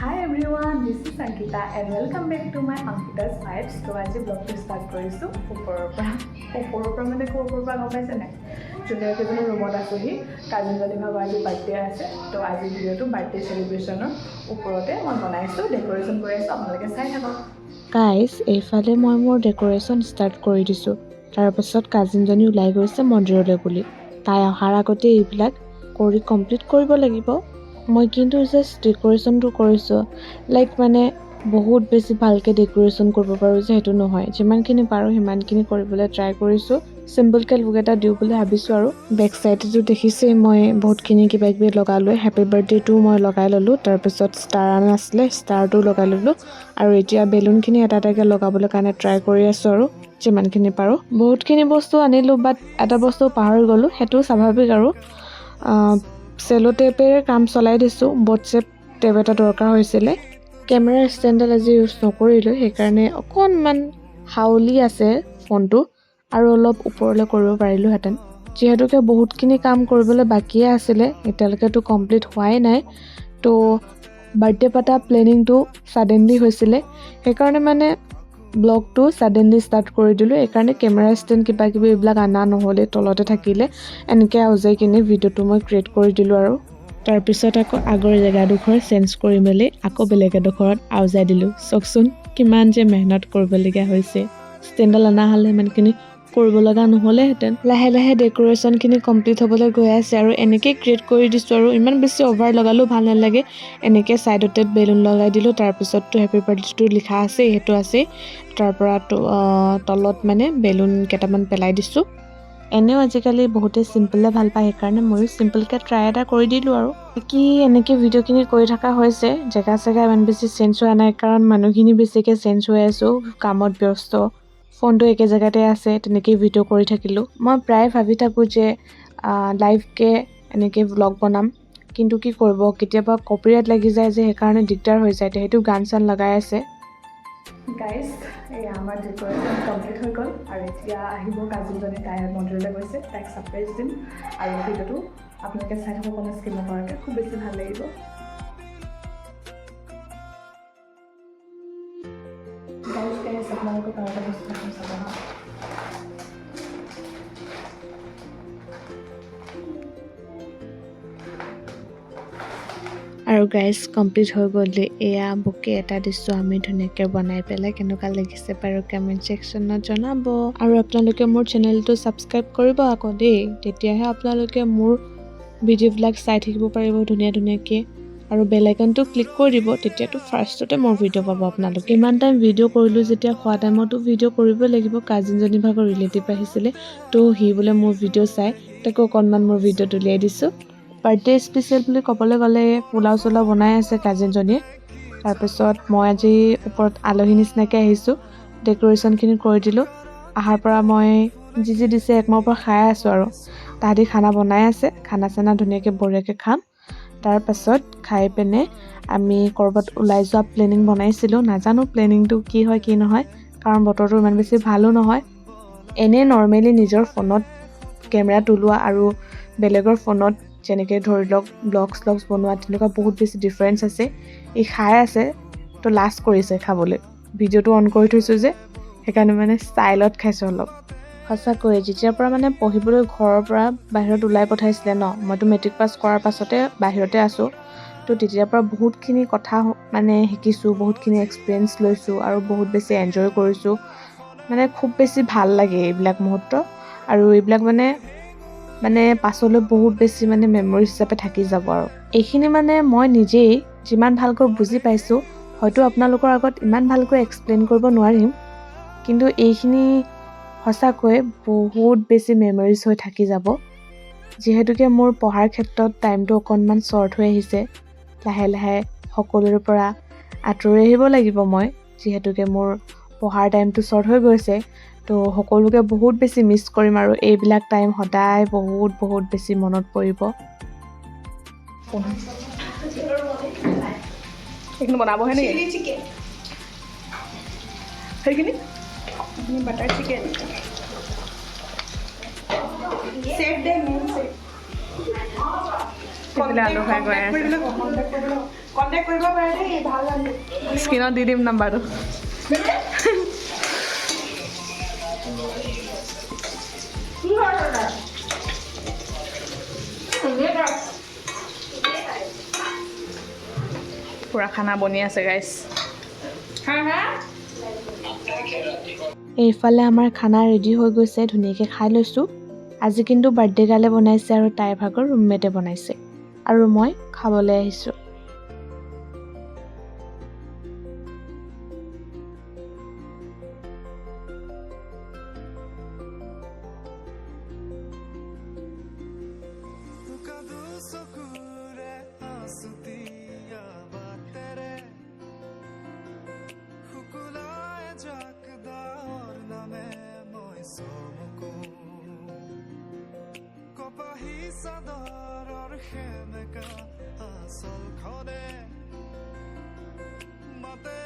Hi everyone, this is Ankita and welcome back to my Ankita's Vibes. তো আজি ব্লগটো start কৰিছোঁ ওপৰৰ পৰা। ওপৰৰ পৰা মানে ক'ৰ ওপৰৰ পৰা, গম পাইছে নাই? জুনিয়ৰ কেইজনৰ ৰুমত আছোঁহি। কাজিনজনী ভাগৰ আজি বাৰ্থডে আছে। তো আজি ভিডিঅ'টো বাৰ্থডে চেলিব্ৰেশ্যনৰ ওপৰতে মই বনাইছোঁ, ডেক'ৰেশ্যন কৰি আছোঁ, আপোনালোকে চাই থাকক। গাইজ, এইফালে মই মোৰ ডেক'ৰেশ্যন ষ্টাৰ্ট কৰি দিছোঁ। তাৰপাছত কাজিনজনী ওলাই গৈছে মন্দিৰলৈ বুলি। তাই অহাৰ আগতে এইবিলাক কৰি কমপ্লিট কৰিব লাগিব। মই কিন্তু জাষ্ট ডেক'ৰেশ্যনটো কৰিছোঁ, লাইক মানে বহুত বেছি ভালকৈ ডেক'ৰেশ্যন কৰিব পাৰোঁ যে সেইটো নহয়, যিমানখিনি পাৰোঁ সিমানখিনি কৰিবলৈ ট্ৰাই কৰিছোঁ। চিম্পলকৈ লুক এটা দিওঁ বুলি ভাবিছোঁ। আৰু বেক চাইডেতো দেখিছেই, মই বহুতখিনি কিবা কিবি লগালোৱে। হেপী বাৰ্থডেটোও মই লগাই ল'লোঁ। তাৰপিছত ষ্টাৰ আছিলে, ষ্টাৰটো লগাই ল'লোঁ। আৰু এতিয়া বেলুনখিনি এটা এটাকৈ লগাবলৈ কাৰণে ট্ৰাই কৰি আছোঁ আৰু যিমানখিনি পাৰোঁ। বহুতখিনি বস্তু আনিলোঁ, বাট এটা বস্তু পাহৰি গ'লোঁ, সেইটো স্বাভাৱিক। আৰু চেল' টেপেৰে কাম চলাই দিছোঁ। বট চেপ টেপ এটা দৰকাৰ হৈছিলে। কেমেৰা ষ্টেণ্ডডাল আজি ইউজ নকৰিলোঁ, সেইকাৰণে অকণমান হাউলি আছে ফোনটো আৰু অলপ ওপৰলৈ কৰিব পাৰিলোঁহেঁতেন। যিহেতুকে বহুতখিনি কাম কৰিবলৈ বাকীয়ে আছিলে, এতিয়ালৈকেতো কমপ্লিট হোৱাই নাই। তো বাৰ্থডে পতা প্লেনিংটো ছাডেনলি হৈছিলে, সেইকাৰণে মানে ব্লগটো ছাডেনলি ষ্টাৰ্ট কৰি দিলোঁ। এইকাৰণে কেমেৰা ষ্টেণ্ড কিবা কিবি এইবিলাক অনা নহ'লে, তলতে থাকিলে। এনেকৈ আউজাই কিনে ভিডিঅ'টো মই ক্ৰিয়েট কৰি দিলোঁ। আৰু তাৰপিছত আকৌ আগৰ জেগাডোখৰ চেঞ্জ কৰি মেলি আকৌ বেলেগ এডোখৰত আউজাই দিলোঁ। চাওকচোন, কিমান যে মেহনত কৰিবলগীয়া হৈছে। ষ্টেণ্ডডাল অনা হ'লে ইমানখিনি কৰিব লগা নহ'লেহেঁতেন। লাহে লাহে ডেক'ৰেশ্যনখিনি কমপ্লিট হ'বলৈ গৈ আছে আৰু এনেকেই ক্ৰিয়েট কৰি দিছোঁ। আৰু ইমান বেছি অভাৰ লগালেও ভাল নালাগে। এনেকৈ ছাইডতে বেলুন লগাই দিলোঁ। তাৰপিছততো হেপী বাৰ্থডেটো লিখা আছেই, সেইটো আছেই। তাৰপৰা তলত মানে বেলুন কেইটামান পেলাই দিছোঁ। এনেও আজিকালি বহুতে চিম্পলে ভাল পায়, সেইকাৰণে ময়ো চিম্পলকৈ ট্ৰাই এটা কৰি দিলোঁ। আৰু বাকী এনেকৈ ভিডিঅ'খিনি কৰি থকা হৈছে। জেগা চেগা ইমান বেছি চেঞ্জ হোৱা নাই, কাৰণ মানুহখিনি বেছিকৈ চেঞ্জ হৈ আছোঁ, কামত ব্যস্ত, ফোনটো একে জেগাতে আছে, তেনেকেই ভিডিঅ' কৰি থাকিলোঁ। মই প্ৰায় ভাবি থাকোঁ যে লাইভকৈ এনেকৈ ভ্লগ বনাম, কিন্তু কি কৰিব, কেতিয়াবা কপিৰাইট লাগি যায় যে, সেইকাৰণে দিগদাৰ হৈ যায়। সেইটো গান চান লগাই আছে। গাইজ, এয়া আমাৰ ডেক'ৰেশ্যন কমপ্লিট হৈ গ'ল আৰু এতিয়া আহিব কাজিনজনী। তাই মন্দিৰলৈ গৈছে, তাইক ছাৰপ্ৰাইজ দিম। আৰু ভিডিঅ'টো আপোনালোকে চাই থাকক কোনো স্কিপ নকৰাকৈ, খুব বেছি ভাল লাগিব। গাইজ, গাইজ, আপোনালোকক আৰু এটা বস্তু দেখাম, চাব হা। আৰু গাইজ, কমপ্লিট হৈ গ'ল। এয়া বুকে এটা দিছোঁ আমি ধুনীয়াকৈ বনাই পেলাই। কেনেকুৱা লাগিছে বাৰু কমেণ্ট ছেকশ্যনত জনাব। আৰু আপোনালোকে মোৰ চেনেলটো ছাবস্ক্ৰাইব কৰিব আকৌ দেই, তেতিয়াহে আপোনালোকে মোৰ ভিডিঅ'বিলাক চাই থাকিব পাৰিব ধুনীয়া ধুনীয়াকৈ। আৰু বেল আইকনটো ক্লিক কৰি দিব, তেতিয়াতো ফাৰ্ষ্টতে মোৰ ভিডিঅ' পাব আপোনালোকে। ইমান টাইম ভিডিঅ' কৰিলোঁ যেতিয়া খোৱা টাইমতো ভিডিঅ' কৰিবই লাগিব। কাজিনজনী ভাগৰ ৰিলেটিভ আহিছিলে, তো সি বোলে মোৰ ভিডিঅ' চাই, তাকো অকণমান মোৰ ভিডিঅ'টো উলিয়াই দিছোঁ। বাৰ্থডে স্পেচিয়েল বুলি ক'বলৈ গ'লে পোলাও চোলাও বনাই আছে কাজিনজনীয়ে। তাৰপিছত মই আজি ওপৰত আলহী নিচিনাকৈ আহিছোঁ, ডেক'ৰেশ্যনখিনি কৰি দিলোঁ। অহাৰ পৰা মই যি যি দিছে একমৰ পৰা খাই আছোঁ। আৰু তাহাঁতি খানা বনাই আছে, খানা চানা ধুনীয়াকৈ বঢ়িয়াকৈ খাম। তাৰপাছত খাই পিনে আমি ক'ৰবাত ওলাই যোৱা প্লেনিং বনাইছিলোঁ। নাজানো প্লেনিংটো কি হয় কি নহয়, কাৰণ বতৰটো ইমান বেছি ভালো নহয়। এনেই নৰ্মেলি নিজৰ ফোনত কেমেৰাত ওলোৱা আৰু বেলেগৰ ফোনত যেনেকৈ ধৰি লওক ব্লগ শ্লগছ বনোৱা, তেনেকুৱা বহুত বেছি ডিফাৰেঞ্চ আছে। ই খাই আছে, তো লাজ কৰিছে খাবলৈ। ভিডিঅ'টো অন কৰি থৈছোঁ যে, সেইকাৰণে মানে ষ্টাইলত খাইছোঁ অলপ। সঁচাকৈয়ে, যেতিয়াৰ পৰা মানে পঢ়িবলৈ ঘৰৰ পৰা বাহিৰত ওলাই পঠাইছিলে ন, মইতো মেট্ৰিক পাছ কৰাৰ পাছতে বাহিৰতে আছোঁ, তো তেতিয়াৰ পৰা বহুতখিনি কথা মানে শিকিছোঁ, বহুতখিনি এক্সপিৰিয়েঞ্চ লৈছোঁ আৰু বহুত বেছি এনজয় কৰিছোঁ। মানে খুব বেছি ভাল লাগে এইবিলাক মুহূৰ্ত আৰু এইবিলাক মানে মানে পাছলৈ বহুত বেছি মানে মেমৰিজ হিচাপে থাকি যাব। আৰু এইখিনি মানে মই নিজেই যিমান ভালকৈ বুজি পাইছোঁ, হয়তো আপোনালোকৰ আগত ইমান ভালকৈ এক্সপ্লেইন কৰিব নোৱাৰিম, কিন্তু এইখিনি সঁচাকৈ বহুত বেছি মেমৰিজ হৈ থাকি যাব। যিহেতুকে মোৰ পঢ়াৰ ক্ষেত্ৰত টাইমটো অকণমান শ্বৰ্ট হৈ আহিছে, লাহে লাহে সকলোৰে পৰা আঁতৰি আহিব লাগিব মই। যিহেতুকে মোৰ পঢ়াৰ টাইমটো শ্বৰ্ট হৈ গৈছে, তো সকলোকে বহুত বেছি মিছ কৰিম আৰু এইবিলাক টাইম সদায় বহুত বহুত বেছি মনত পৰিব। সেইখিনি বনাবহে নেকি? Chilli chicken. সেইখিনি? Butter chicken. Chef দে, মেইন চেফ। সেইফালে আলু ফ্ৰাই কৰি আছে। কণ্টেক্ট কৰিব পাৰে দেই, ভাল লাগে। স্ক্ৰীণত দি দিম নাম্বাৰটো। পুৰা খানা বনি আছে গাইছ। এইফালে আমাৰ খানা ৰেডি হৈ গৈছে, ধুনীয়াকৈ খাই লৈছোঁ। আজি কিন্তু বাৰ্থডে গাৰ্লে বনাইছে আৰু তাইৰ ভাগৰ ৰুমমেটে বনাইছে আৰু মই খাবলৈ আহিছোঁ। চকুৰে আছুতীয়া বাটেৰে শুকুলাই যাক ডাৱৰ নামে মই চমকো কপাহী চাদৰৰ সেমেকা আচলখনে মাতে।